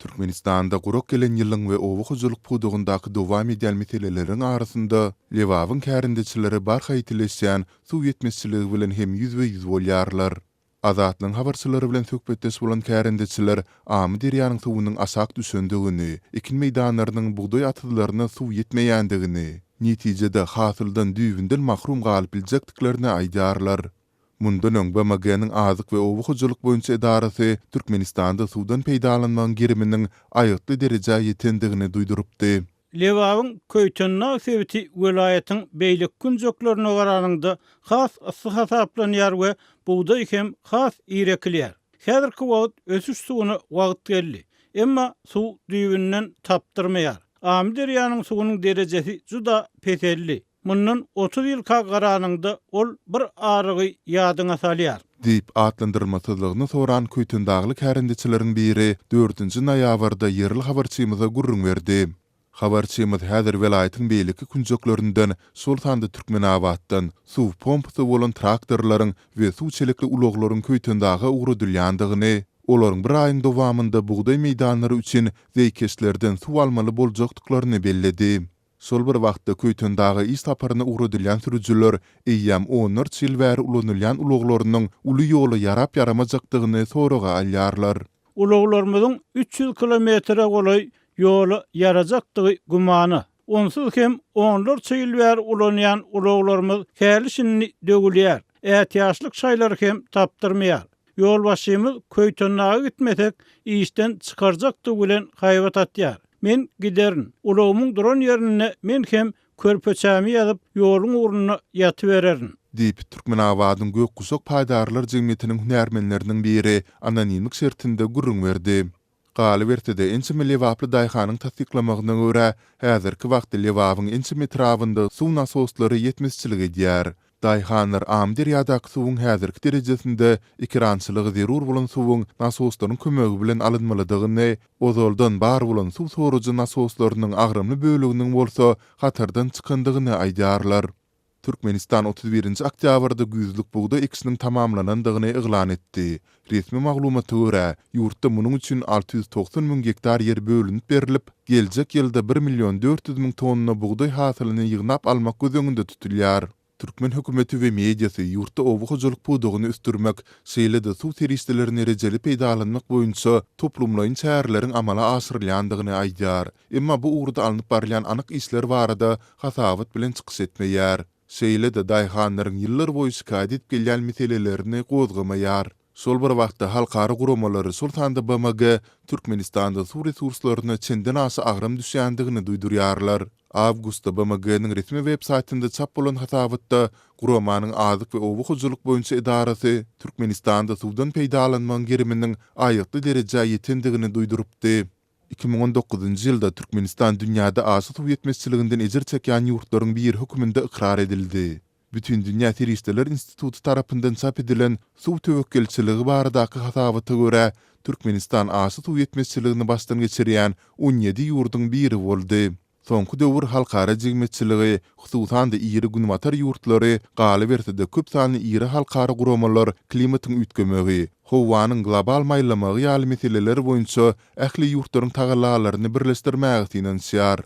Türkmenistanda gurak gelen ýylyň we oba hojalyk pudagyndaky dowam edýän meseleleriň arasynda, Lebabyň kärendeçileri barha ýitileşýän suw ýetmezçiligi bilen hem ýüzbe-ýüz bolýarlar. Azatlygyň habarçylary bilen söhbetdeş bolan kärendeçiler Amyderýanyň suwunyň aşak düşendigini, ekin meýdanlarynyň bugdaý atyzlaryna suw ýetmeýändigini, netijede hasyldan düýbünden mahrum galyp biljekdiklerini aýdýarlar. Mundan öň BMG-niň Azyk we oba hojalyk boýunça edarasy Türkmenistanda suwdan peýdalanmagyň geriminiň aýgytly derejä ýetendigini duýdurypdy. Lebabyň Köýtendag sebiti welaýatyň beýleki künjeklerine garanyňda has yssy hasaplanýar we bugdaý hem has ir ekilýär. Häzirki wagt ösüş suwuna wagt geldi. Emma suw düýbünden tapdyrmaýar. Amyderýanyň suwunyň derejesi juda peseldi. Mundan 30 ýylka garanyňda ol bir arygy ýadyňa salýar. Diýip, atlandyrylmasyzlygyny soran köýtendagly kärendeçileriň biri dördünji noýabrda ýerli habarçymyza gürrüň berdi. Habarçymyz häzir welaýatyň beýleki künjeklerinden, şol sanda Türkmenabatdan, suw pompasy bolan traktorlaryň we suw çelekli ulaglaryň Köýtendaga ugradylýandygyny, olaryň bir aýyň dowamynda bugdaý meýdanlary üçin zeýkeşlerden suw almaly boljakdyklaryny belledi. Şol bir wagtda, Köýtendaga iş saparyna ugradylýan sürüjiler eýýäm onlarça ýyl bäri ulanylýan ulaglarynyň uly ýola ýarap-ýaramajakdygyny soraga alýarlar. Ulaglarymyzyň 300 kilometre golaý ýola ýarajakdygy gümana. Onsuz hem onlarça ýyl bäri ulanýan ulaglarymyz häli-şindi döwülýär. Ätiýaçlyk şaýlary hem tapdyrmaýar. Ýolbaşçymyz Köýtendaga gitmesek, işden çykarjakdygy bilen haýbat atýar. Men giderin. Ulagymyň duran ýerinde men hem körpeçämi ýazyp, ýoluň ugrunda ýatybererin. Diýip, Türkmenabadyň Gök guşak paýdarlar jemgyýetiniň hünärmenleriniň biri anonimlik şertinde gürrüň berdi. Galyberse-de, ençeme lebaply daýhanyň tassyklamagyna görä, häzirki wagtda Lebabyň ençeme etrabynda suw nasoslary ýetmezçilik edýär. Daýhanlar Amyderýadaky suwuň häzirki derejesinde ekerançylyga zerur bolan suwuň nasoslaryň kömegi bilen alynmalydygyny, ozaldan bar bolan suw sorujy nasoslarynyň agramly böleginiň bolsa hatardan çykandygyny aýdýarlar. Türkmenistan 31-nji oktýabrda güýzlük bugdaý ekişiniň tamamlanandygyny yglan etdi. Resmi maglumata görä, ýurtda munuň üçin 690 müň gektar ýer bölünip berlip, geljek ýylda bir million 400 müň tonna bugdaý hasylyny ýygnap almak göz öňünde tutulýar. Türkmen hökümeti we mediasy ýurtda oba hojalyk pudagyny ösdürmek, şeýle-de suw serişdelerini rejeli peýdalanmak boýunça toplumlaýyn çäreleriň amala aşyrylýandygyny aýdýar. Emma bu ugurda alnyp barylýan anyk işler barada hasabat bilen çykyş etmeýär. Şeýle-de daýhanlaryň ýyllar boýy şikaýat edip gelýän meselelerini gozgamaýar. Şol bir wagtda halkara guramalary, şol sanda BMG Türkmenistanda suw resurslaryna çendenaşa agram düşýändigini duýdurýarlar. Awgustda BMG-niň resmi web saýtynda çap bolan hasabatda guramanyň Azyk we oba hojalyk boýunça edarasy Türkmenistanda suwdan peýdalanmagyň geriminiň aýgytly derejä ýetendigini duýdurypdy. 2019-njy ýylda Türkmenistan dünýäde aşa suw ýetmezçiliginden ejir çekýän ýurtlaryň biri hökmünde ykrar edildi. Bütindünýä serişdeler instituty tarapyndan çap edilen suw töwekgelçiligi baradaky hasabata görä, Türkmenistan aşa suw ýetmezçiligini başdan geçirýän 17 ýurduň biri boldy. Soňky döwür halkara jemgyýetçiligi, hususan-da iri günbatar ýurtlary, galyberse-de köp sanly iri halkara guramalar klimatyň üýtgemegi, howanyň global maýlamagy ýaly meseleler boýunça ähli ýurtlaryň tagallalaryny birleşdirmäge synanyşýar.